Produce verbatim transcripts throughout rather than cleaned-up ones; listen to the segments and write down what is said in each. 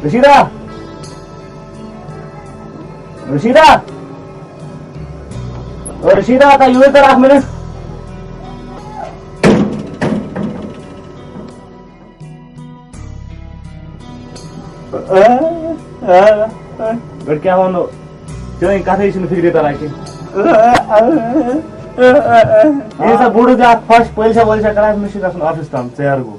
رشیدہ، رشیدہ، او رشیدہ، تا یوٗرۍ کر اکھ منٹ۔ گۄڈٕ کیٛاہ وَنو؟ چٲنۍ کَتھٕے چھِنہٕ فِکرِ تَران کینٛہہ۔ ییٚلہِ سا بوٚڑُس زیادٕ خۄش، پٲلۍ چھا وٲلۍ چھا کَران، مےٚ چھُ گژھُن آفِس تام، ژیر گوٚو۔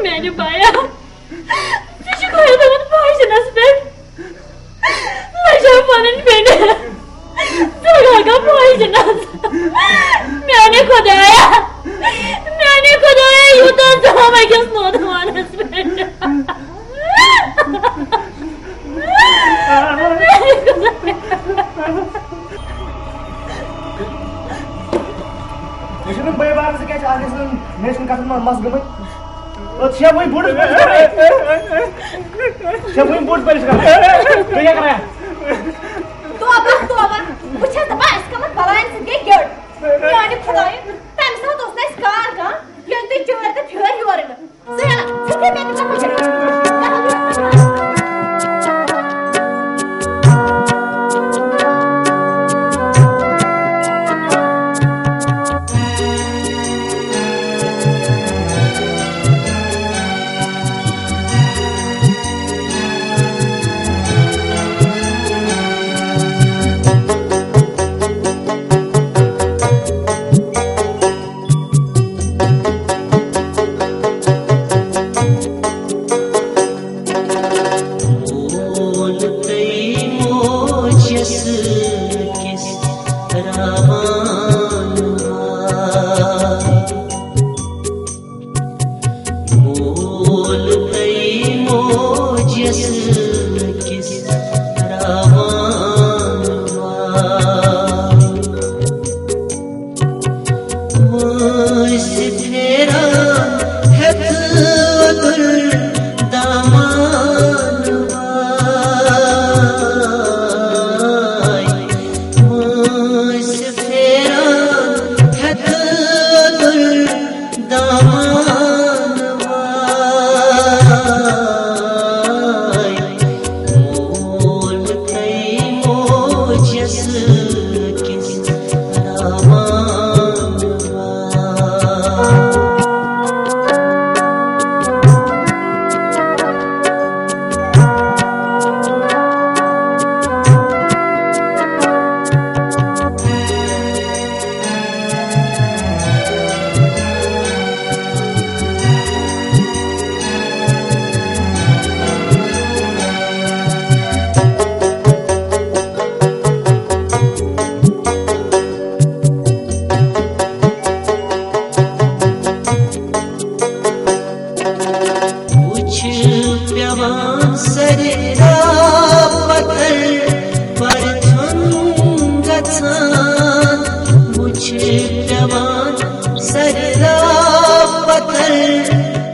میانہِ بایا، ژٕ چھُکھ ہٲومٕژ پوشنس پٮ۪ٹھ۔ لجا پنٕنۍ بیٚنہِ۔ ژٕ لاگا پوشنس۔ میانہِ خدایا، میانہِ خدایا، یوٗتاہ ظلم أکِس نوجوانس پٮ۪ٹھ۔ مےٚ چھُنہٕ بٲے بارنہٕ سۭتۍ کیٛازِ اَکھ گژھِ نہٕ، مےٚ چھُنہٕ کَتھَن منٛز مَس گٔمٕتۍ۔ أتھۍ چھےٚ وٕنہِ بوٚڑ پٲٹھۍ کران۔ چھےٚ وٕنہِ بوٚڑ پٲٹھۍ کران۔ تُہۍ کیٛاہ کران؟ توبہ، توبہ۔ بہٕ چھَس دَپان، اَسہِ کَمَن بَلایَن سۭتۍ گٔے گٔڑ۔ میٛانہِ خۄدایہِ، تَمہِ ساتہٕ اوس نہٕ اَسہِ کار کانٛہہ، ییٚلہِ تُہۍ چٲرۍ تہٕ پھیٲرۍ یورٕ مےٚ۔ زینب، ژٕ تہِ مےٚ تہِ ژےٚ وٕچھِتھ۔ وُچھ پیوان سرِ راہ پتھر پرژھُن گژھان، وُچھ پیوان سرِ راہ پتھر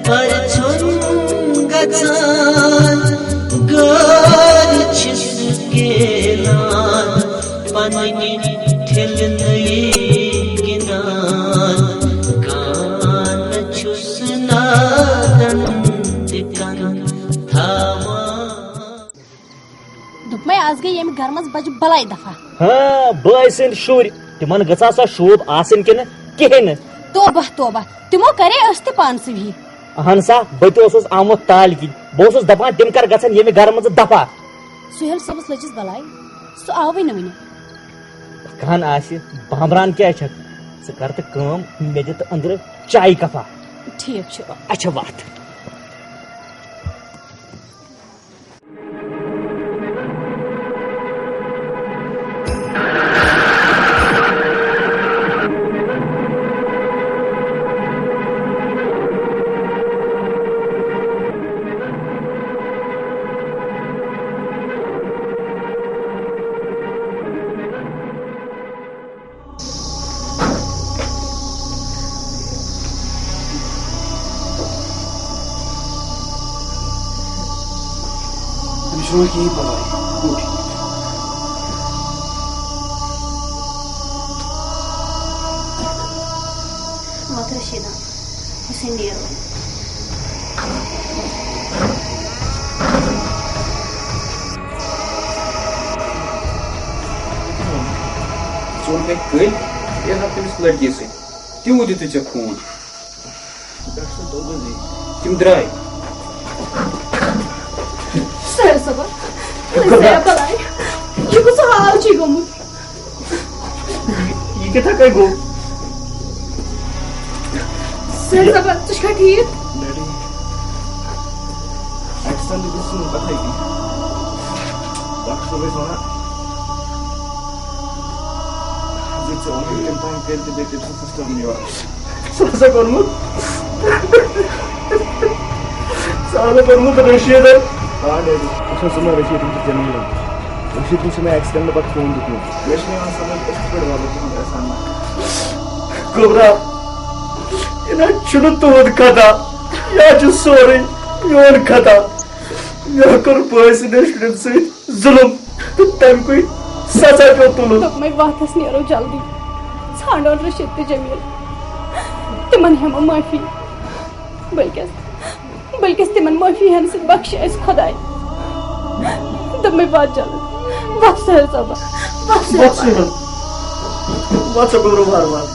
پرژھُن گژھان، غٲر چھِس گیلان پننہِ ٹھِلنٕے گِنٛدان، کانٛہہ چھُس نادن تہِ کن تھاوان۔ دوٚپمَے، آز گٔے ییٚمہِ گرٕ منٛز بجہِ بلاے دفعہ۔ ہاں، بٲے سٕنٛدۍ شُرۍ، تِمن گٔژھا سۄ شوٗب آسٕنۍ کِنہٕ کِہیٖنۍ نہٕ؟ توبہ، توبہ، تِمو کرے أسۍ تہِ پانسٕے ہی۔ اہن سا، بہٕ تہِ اوسُس آمُت تالہِ کِنۍ۔ بہٕ اوسُس دپان، تِم کر گژھن ییٚمہِ گرٕ منٛزٕ دفعہ۔ سُہیل صٲبس لٔجِس بلاے، سُہ آوٕے نہٕ وُنہِ۔ پکان آسہِ، بامبران کیٛازِ چھکھ؟ ژٕ کر تہٕ کٲم، مےٚ دِ تہٕ أنٛدرٕ چایہِ کپا۔ ٹھیٖک چھُ۔ اچھا، وتھ۔ روٗدۍ یی بَلاے، گوٚو ٹھیٖک۔ وَتھ رشیٖدہ، أسۍ ہے نیرو۔ ژٕ ووٚنکھ مےٚ کٔلۍ، یہِ ہا تٔمِس لٔڑکی سۭتۍ۔ تِمو دیُتُے ژےٚ فون۔ تِم درٛاے۔ سیر صٲبا، ہے خۄدا۔ سیر بلاے۔ یہِ کُس حال چھُے گوٚمُت؟ یہِ کِتھا کٔنۍ گوٚو؟ سیر صٲبا، ژٕ چھُکھا ٹھیٖک؟ ڈیڈی، ایکسیڈنٹ گژھِ نہٕ پتہٕ کینٛہہ۔ ڈاکٹر صٲب ٲسۍ وَنان زِ ژےٚ اوٚنُتھ تٔمۍ تام کٔرِتھ تہٕ بیٚیہِ تٔمۍ سٕنٛز سسٹر نیوٗر۔ سُہ ہسا کوٚرمُت، سُہ ہسا کوٚرمُت رشیٖدن۔ آ، ڈیڈی۔ وٕچھ حظ، ژٕ ما رشیٖدن تہٕ جمیٖلن۔ رشیٖدن چھُ مےٚ ایکسیڈنٹ پتہٕ فون دیُتمُت۔ مےٚ چھُنہٕ یِوان سمجھ، أسۍ کِتھ پٲٹھۍ والو تِہُنٛد احسان نکھٕ؟ گوٚبرا، یہِ نہ چھُنہٕ تُہُنٛد خطا، یہِ حظ چھُ سورُے میون خطا۔ مےٚ کوٚر بٲے سٕنٛدٮ۪ن شُرٮ۪ن سۭتۍ ظُلُم تہٕ تَمہِ کُے سزا پیوٚو تُلُن۔ دوٚپمَے، وَتھ، أسۍ نیرو جلدی، ژھانٛڈون رشیٖد تہٕ جمیٖل، تِمن ہٮ۪مو معٲفی۔ بلکس، بلکس تِمن معٲفی ہٮ۪نہٕ سۭتۍ بخشہِ اَسہِ خۄداے۔ دوٚپمَے، وَتھ جلدی، وَتھ سہیل صٲبا، وَتھ سہیل۔ وَتھ سہیل۔ وَتھ سا گوٚبرو وارٕ وارٕ۔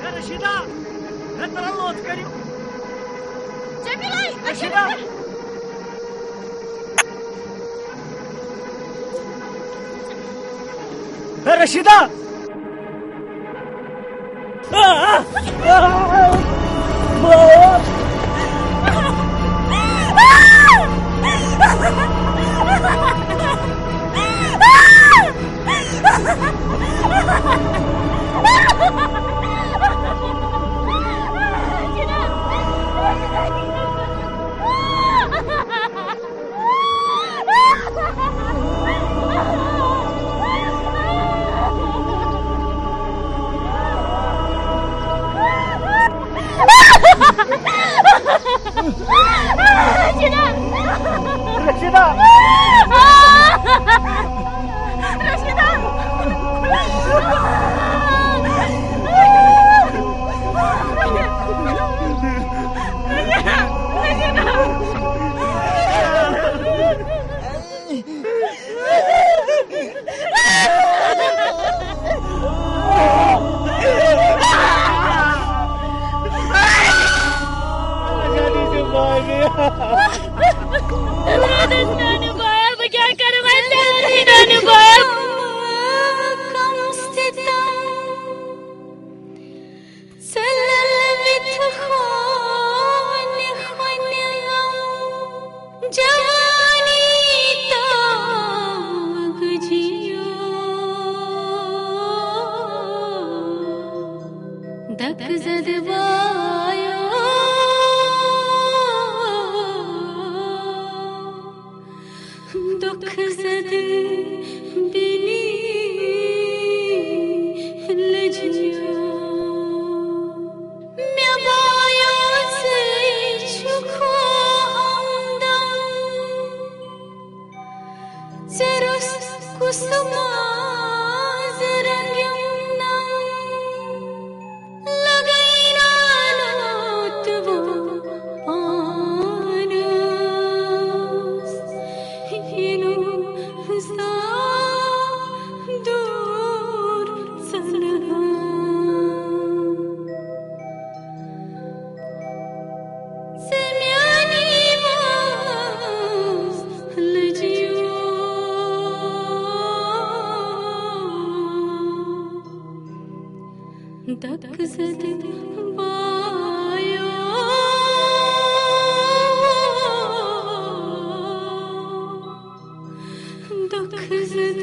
ہے رشیدہ، ہے ترا لوت کٔرِو۔ جمیلہ، رشیدہ۔ ہے رشیدہ۔ رشیدہ! رشیدہ! میانہِ بایہِ، بہٕ کیٛاہ کرٕ وۄنۍ؟ میانہِ بایہِ۔ کم ستم ژٕ للہٕ مِتھ خوٗنہِ خوٗنہِ غم۔ جوانی تو دکھ زد بایو، دکھ زد بینی لجیو۔ مےٚ بایو ژے چھُکھ ہمدم، ژےٚ روٚس کُس ماز رنٛگیُم نم۔ لگینا لوت وہ پانس، یِنُم زا دوٗر ژلہٕ ہا۔ ژےٚ میٛانہِ آواز لٔجیو۔ دکھ زد بایو، دکھ زد